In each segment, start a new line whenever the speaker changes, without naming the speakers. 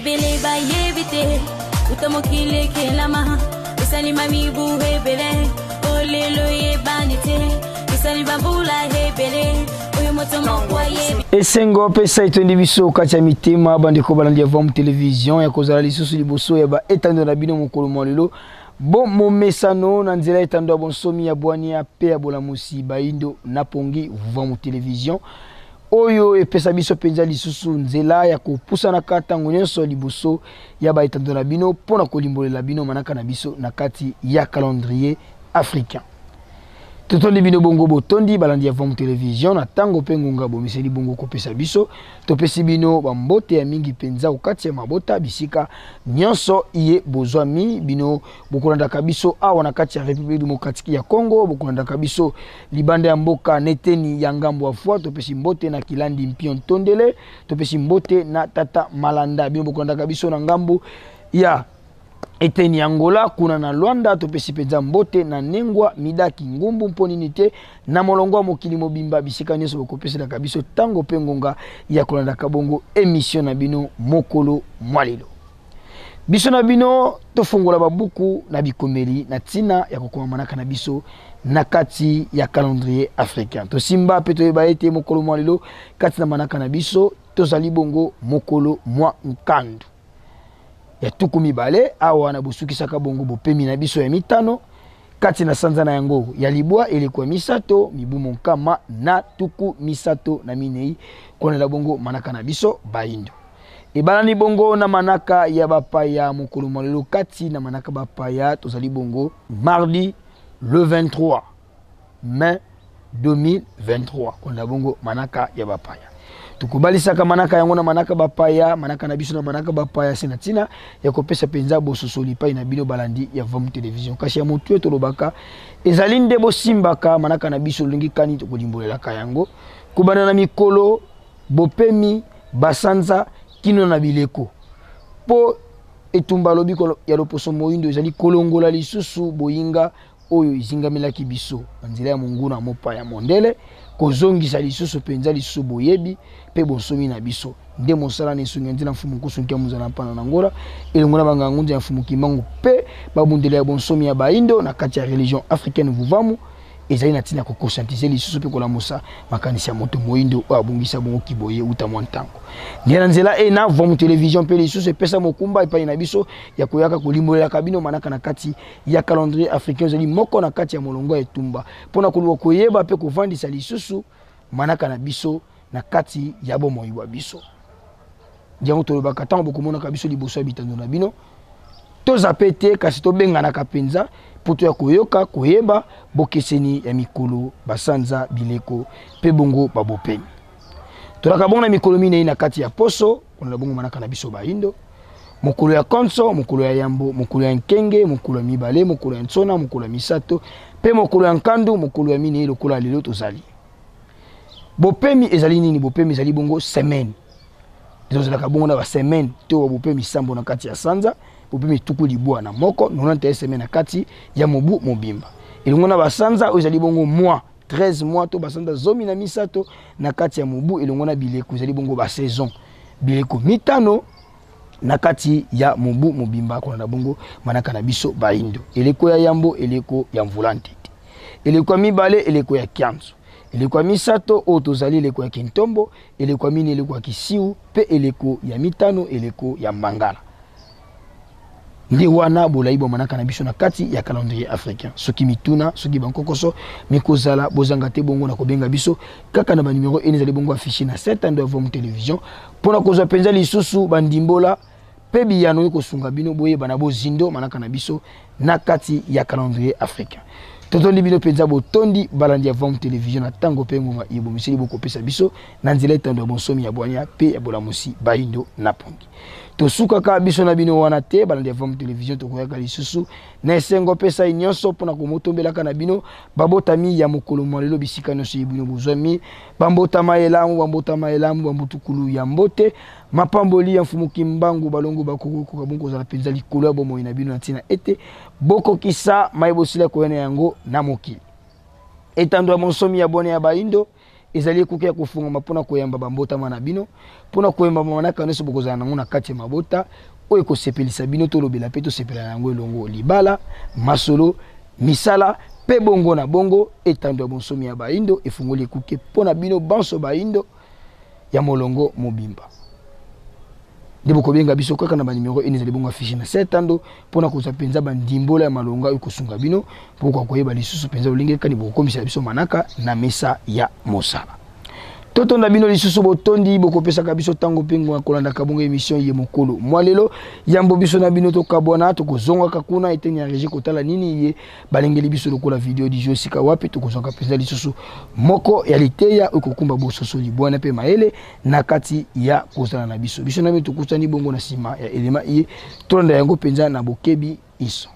Ebele bayebi te uta mokili ekelama esalima mibu ebele olelo eyebani te esali bambula ebele oyo moto moko ayebi.
Esengo mpe esai etondi biso kati ya mitema, bandeko balandi ya Vam Television, ya kozala lisusu liboso ya baetando na bino mokolo mwa lelo. Bo momesano na nzela etando ya bonsomi ya bwania mpe ya bolamusi bayindo na pongi Vam Television oyo epesa biso mpenza lisusu nzela ya kopusanaka ntango nyonso liboso ya baetando na bino mpo na kolimbolela bino manaka na biso na kati ya calendrier africain. Totondi bino bongo botondi balandi ya Vom Television na ntango mpe ngonga bomiseli bongo kopesa biso. Topesi bino bambote ya mingi mpenza okati ya mabota bisika nyonso iye bozwami. Bino bokolandaka biso awa na kati ya Republique Democratique ya Congo, bokolandaka biso libanda ya mboka neteni ya ngambo ya foi. Topesi mbote na Kilandi Mpio Ntondele, topesi mbote na Tata Malanda. Bino bokolandaka biso na ngambo ya eteni ya Angola kuna na Luanda, topesi mpenza mbote na Nengwa Midaki Ngumbu. Mpo nini te na molongo ya mokili mobimba bisika nyonso bokopeselaka biso ntango mpe ngonga ya kolandaka bongo emission na bino mokolo mwa lelo. Biso na bino tofongola babuku na bikomeli na ntina ya kokoma manaka na biso na kati ya calendrier africain. Tosimba mpe toyeba ete mokolo mwa lelo kati na manaka na biso tozali bongo mokolo mwa nkandu ya 20 awa na bosukisaka bongo bopemi na biso ya mitano kati na sanza na yango ya libwa eleko ya misato mibu 134 kolanda bongo manaka na biso bayindo. Ebalani bongo na manaka ya bapaya mokolo mwa lelo kati na manaka bapaya tozali bongo mardi le 23 mai 2023 kolanda bongo manaka ya bapaya. Tokobalisaka manaka yango na manaka bapaya, manaka na biso na manaka bapaya se na ntina ya kopesa mpenza bososoli epai na bino balandi ya Vom Television. Kasi ya motu tolobaka ezali nde bosimbaka manaka na biso lolenge kani tokolimbolelaka yango kobanda na mikolo bopemi basanza kino na bileko, mpo etumba lobiko ya loposo moyindo ezali kolongola lisusu boyinga oyo ezingamelaki biso na nzela ya monguna mopaya mondele, kozongisa lisusu mpenza lisusu boyebi mpe bonsomi na biso. Nde mosala na esungi ya nzela Mfumu Nkusu Nkia Muzala Mpana na Ngola elongo na banganga ngunza ya Mfumu Kimbangu mpe babundeli ya bonsomi ya baindo na kati ya religion africaine Vuvamu ezali na ntina ya kokonscientize lisusu mpe kolamusa makanisi ya moto moindo oyo abungisa bongo kiboye uta mwa ntango. Nde na nzela ena Vom Television mpe lisusu epesa mokumba epai na biso ya koyaka kolimbolelaka bino manaka na kati ya calendrier africain ezali moko na kati ya molongo ya etumba mpo na koluka koyeba mpe kovandisa lisusu manaka na biso na kati ya bomoi bwa biso. Yango tolobaka ntango bokomonaka biso liboso ya bitando na bino, toza pe te kasi tobenganaka mpenza mpo toya koyoka koyeba bokeseni ya mikolo, basanza, bileko mpe bongo babopemi. Tolaka bongo na mikolo minei na kati ya poso, kolanda bongo manaka na biso bayindo. Mokolo ya konso, mokolo ya yambo, mokolo ya nkenge, mokolo ya mibale, mokolo ya nsona, mokolo ya misato mpe mokolo ya nkandu, mokolo ya minei lokola lelo tozali. Bopemi ezali nini? Bopemi ezali bongo semaine. Ezalaka bongo na ba semaine to bopemi sambo na kati ya sanza, bopemi 91, 91 semaine na kati ya mobu mobimba. Elongo na basanza oyo ezali bongo mois 13 mois to basanza 13 na kati ya mobu, elongo na bileko ezali bongo ba saison, bileko mitano na kati ya mobu mobimba kolanda bongo manaka na biso bayindo. Eleko ya yambo, eleko ya mvula ntete, eleko ya mibale, eleko ya kianzo, eleko ya misato oyo tozali eleko ya kintombo, eleko ya mine, eleko ya kisiu mpe eleko ya mitano, eleko ya mbangala. Nde wana bolai bwa manaka na biso na kati ya calendrier africain. Soki mituna, soki bankokoso mikozala, bozanga te bongo na kobenga biso kaka na ba numero ene ezali bongo affiché na 7 ando ya Vom Television mpona kozwa mpenza lisusu bandimbola mpe biyano ekosunga bino boyeba na bozindo manaka na biso na kati ya calendrier africain. Totondi bino mpenza botondi balandi ya Vom Television na ntango mpe ngonga ebomiseli bokopesa biso na nzela etando ya bonsomi ya bwanya mpe ya bolamusi bayindo na pongi. Tosukaka biso na bino wana te balandi ya Vom Television, tokoyaka lisusu na esengo mpe sai nyonso mpona komotombelaka na bino babotami ya mokolo mwa lelo bisika nyonso ye bino bozwami. Bambotama elamu, bambotama elamu, bambutukulu ya mbote, mapamboli ya Mfumu Kimbangu balongo bakokoka bongo kozala mpenza likolo ya bomoi na bino na ntina ete bokokisa maye bosila koya na yango na mokili. Etando ya bonsomi ya bone ya baindo Ezali ekuke ya kofungwama mpo na koyamba bambotama na bino, mpo na koyamba manaka nyonso bokozala nango na kati ya mabota, oyo ekosepelisa bino. Tolobela mpe tosepela na yango elongo, libala, masolo, misala mpe bongo na bongo. Etando ya bonsomi ya Baindo efungoli ekuke mpo na bino banso Baindo ya molongo mobimba. Nde bokobenga biso kaka na banimero ene ezali bongo affiche na se etando, mpo na kozwa mpenza bandimbola ya malonga oyo ekosunga bino mpo bokoka koyeba lisusu mpenza lolenge kani bokokomisa biso manaka na mesa ya mosala. Totonda bino lisusu botondi bokopesaka biso ntango mpe ngonga kolandaka bongo emission ye mokolo mwa lelo. Yambo biso na bino tokabwana, tokozongaka kuna eteni ya regie kotala nini ye balengeli biso lokola video du jour, esika wapi tokozwaka mpenza lisusu moko ya liteya oyo kokumba bososoli, bwana mpe mayele na kati ya kozala na biso. Biso na bino tokutani bongo na nsima ya elema iye, tolanda yango mpenza na bokebi inso.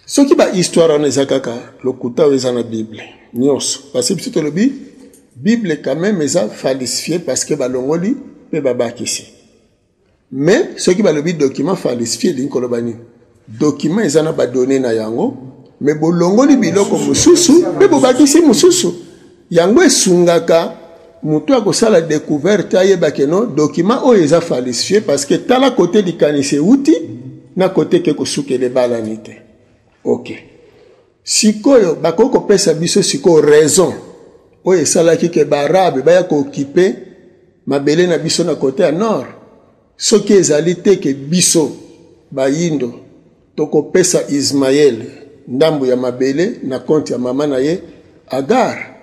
Soki ba histoire wana eza kaka lokuta oyo eza na Bible nyonso, parce que biso tolobi Bible quand même eza falsifié parce que balongoli mpe babakisi. Mais soki balobi document falsifié, elingi koloba nini? Document eza na badonne na yango, mais bolongoli biloko mosusu mpe bobakisi mosusu. Yango esungaka moto akosala découverte ayeba ke no document oyo eza falsifié, parce que tala kote likanisi euti na kote ke kosukela ebalani te. Ok, sikoyo bakoki kopesa biso sikoyo raison oyo esalaki ke baarabe baya kookipe mabele na biso na kote ya nord, soki ezali te ke biso bayindo tokopesa Ismael ndambo ya mabele na konte ya mama na ye Agar?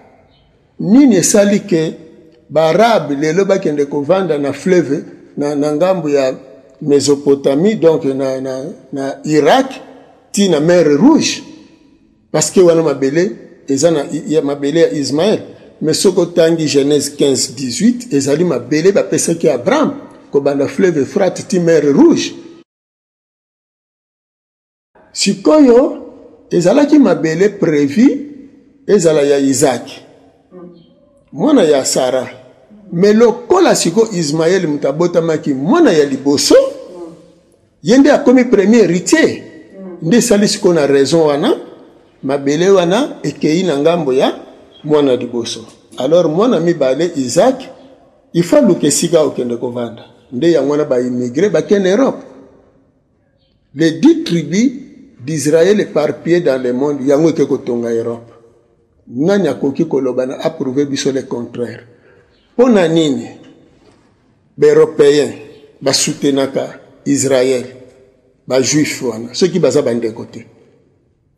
Nini esali ke baarabe lelo bakende kovanda na fleuve na ngambo ya Mésopotamie, donc na Irak ti na mer Rouge? Parce que wana mabele eza na ya mabele ya Ismaël. Mais soki otangi Genèse 15 18, ezali mabele bapesaki Abraham kobanda fleuve Euphrate ti mer Rouge. Sikoyo ezalaki mabele prévu ezala ya Isaac, mwana ya Sara. Me lokola sikoyo Ismaël moto abotamaki mwana ya liboso, ye nde akomi premier héritier, nde esali sikoyo na raison wana mabele wana ekei na ngambo ya mwana liboso. Alors mwana mibale Isaac, il faut aluka esika okende kovanda, nde yango wana baimmigré bakende Europe. Les 10 tribus d'Israël éparpillées dans le monde, yango eke kotonga Europe. Nani akoki koloba na approuver biso le contraire? Mpo na nini baeuropéen basoutenaka Israël, bajuif wana, soki baza bandeko te,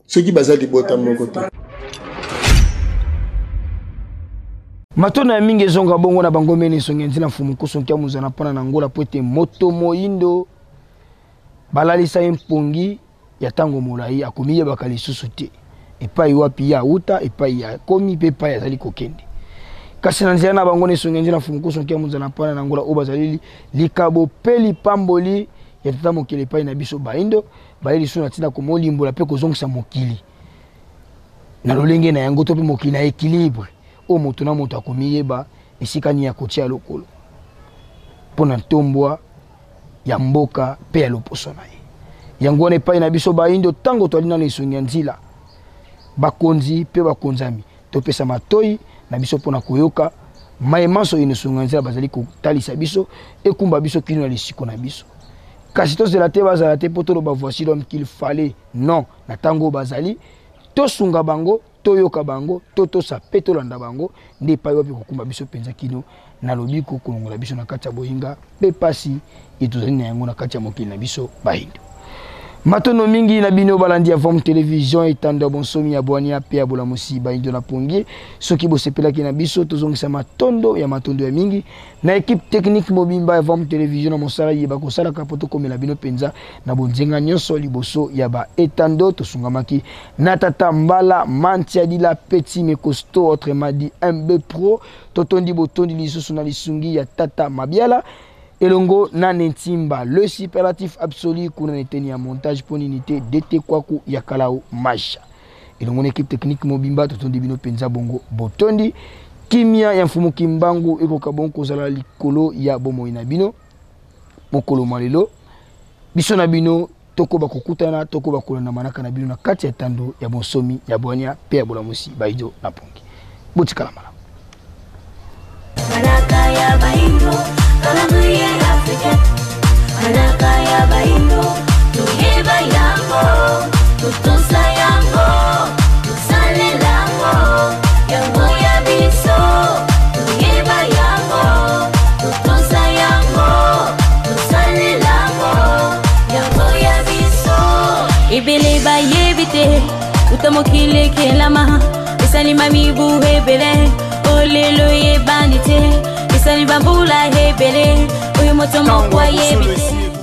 soki baza libota moko te?
Matondo ya mingi ezonga bongo na bango mene esongi nzela mfumu kusu nkia muzana mpona na ngola, po ete moto moyindo balalisa ye mpongi ya ntango molai, akomiyebaka lisusu te epai wapi ye auta, epai ya komi mpe epai azali kokende. Kasi na nzela na bango na esongi nzela mfumu kusu nkia muzana mpona na ngola, oyo bazali likabo mpe lipamboli ya tata mokili epai na biso baindo, baye lisusu na ntina komolimbola mpe kozongisa mokili na lolenge na yango, to mpe mokili na équilibre oyo moto na moto akomiyeba esika nini akotia lokolo mpo na ntombwa ya mboka mpe ya loposo na ye. Yango wana epai na biso baindo, ntango toali nano esongi ya nzila, bakonzi mpe bakonzami, topesa matoi na biso mpo na koyoka maye manso oyo esongi ya nzila bazali kotalisa biso, ekumba biso kino na lisiko na biso. Kasi tozela te bazala te mpo toloba voici l'homme qu'il fallait. Non, na ntango oyo bazali, tosunga bango, toyoka bango, totosa mpe tolanda bango, nde epai wapi kokumba biso mpenza kino na lobiko, kolongola biso na kati ya boyinga mpe pasi ye tozali na yango na kati ya mokili na biso bayindo. Matondo mingi na bino balandi ya Vom Television, etando ya bonsomi ya bwania mpe ya bolamusi bayindo na pongi. Soki bosepelaki na biso, tozongisa matondo ya matondo ya mingi na equipe technique mobimba ya Vom Television na mosala ye bakosalaka mpo tokomela bino mpenza na bonzenga nyonso liboso ya ba etando. Tosungamaki na tata Mbala Mantiadila Petit Mekosto, autrement dit MB Pro. Totondi botondi lisusu na lisungi ya tata Mabiala elongo na Nentimba le superlatif absolu kuna na eteni ya montage mpo nini te DT Kwaku ya Kalao Masha elongo na equipe technique mobimba. Totondi bino mpenza bongo botondi. Kimia ya mfumu Kimbangu ekoka bongo kozala likolo ya bomoi na bino mokolo mwa lelo. Biso na bino Tokoba kokutana, tokoba kolanda manaka na bino na kati ya tando ya bonsomi, ya bwania pe ya bolamusi baido na pongi. Botikala malamu.
Manaka ya baindo, calendrier africain. Manaka ya baindo, toyeba yango, totosa yango, tosalela yango, yango ya biso. Toyeba yango, totosa yango, tosalela yango, yango ya biso. Ebele bayebi te, uta mokili ekelama, esalima mibu ebele, olelo eyebani te, esali bambula ebele, oyo moto moko ayebi te.